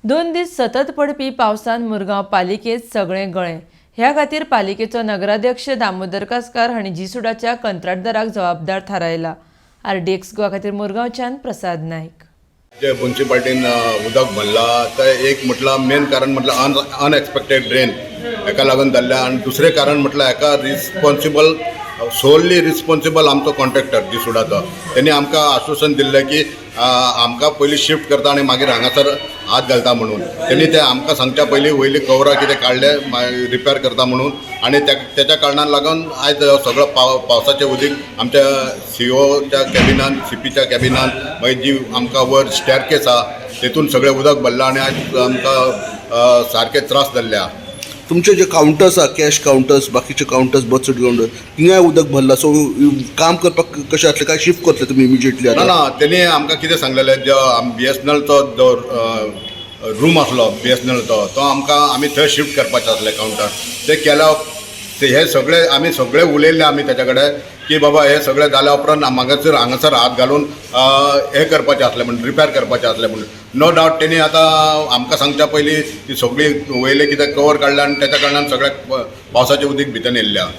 2 दीस सतत पडपी पावसान मुरगांव पालिकेत सगळें गळें. ह्या खातीर पालिकेचो नगराध्यक्ष दामोदर कासकार हांणी जीसुडाच्या कंत्राटदाराक जबाबदार थारायला. आरडीएक्स गोवा खातीर मुरगांवच्यान प्रसाद नायक. जे मुन्सिपाल्टीन उदक भरला ते एक म्हटल्यार मेन कारण म्हटल्यार अनएक्सपेक्टेड रेन हेका लागून जाल्लें आनी दुसरें कारण म्हटल्यार हेका रिस्पोन्सिबल, सोल्ली रिस्पोन्सिबल आमचो कॉन्ट्रॅक्टर जीसुडाचो. तेणी आमकां आश्वासन दिल्लें की आमकां पयलीं शिफ्ट करता आनी मागीर हांगासर हात घालता म्हणून. तेणी ते आमकां सांगच्या पयलीं वयली कवरां कितें काडले, रिपेर करता म्हणून. आनी तेच्या कारणान लागून आयज सगळो पावसाचें उदीक आमच्या सीओच्या कॅबिनान, सीपीच्या कॅबिनान, मागीर जी आमकां वयर स्टॅरकेस आहा तेतून सगळें उदक भरलां आनी आयज आमकां सारके त्रास जाल्ले आहा. तुमचे जे काउंटर्स आहा, कॅश काउंटर्स, बाकीचे काउंटर्स, बर्थ सर्टिफिकेट काउंटर, थिंगाय उदक भरला. सो काम करपाक कशें जातलें? काय शिफ्ट करतले तुमी इमिजिएटली ना. आतां? ना, तेणी आमकां कितें सांगलेलें, जो बीएसएनएलचो जो रूम आसलो बीएसएनएलचो, तो आमकां आमी थंय शिफ्ट करपाचें आसलें काउंटर. ते केल्या ते हे सगळे आमी सगळे उलयल्ले आमी तेच्या कडेन की बाबा, हे सगळें जाल्या उपरांत हांगासर हांगासर हात घालून हें करपाचें आसलें म्हणून, रिपेर करपाचें आसलें म्हणून. नो डावट, तेणी आतां आमकां सांगच्या पयलीं ती सगळी वयले कितें कवर काडलें आनी तेच्या कारणान सगळ्याक पावसाचें उदीक भितर येयल्लें आहा.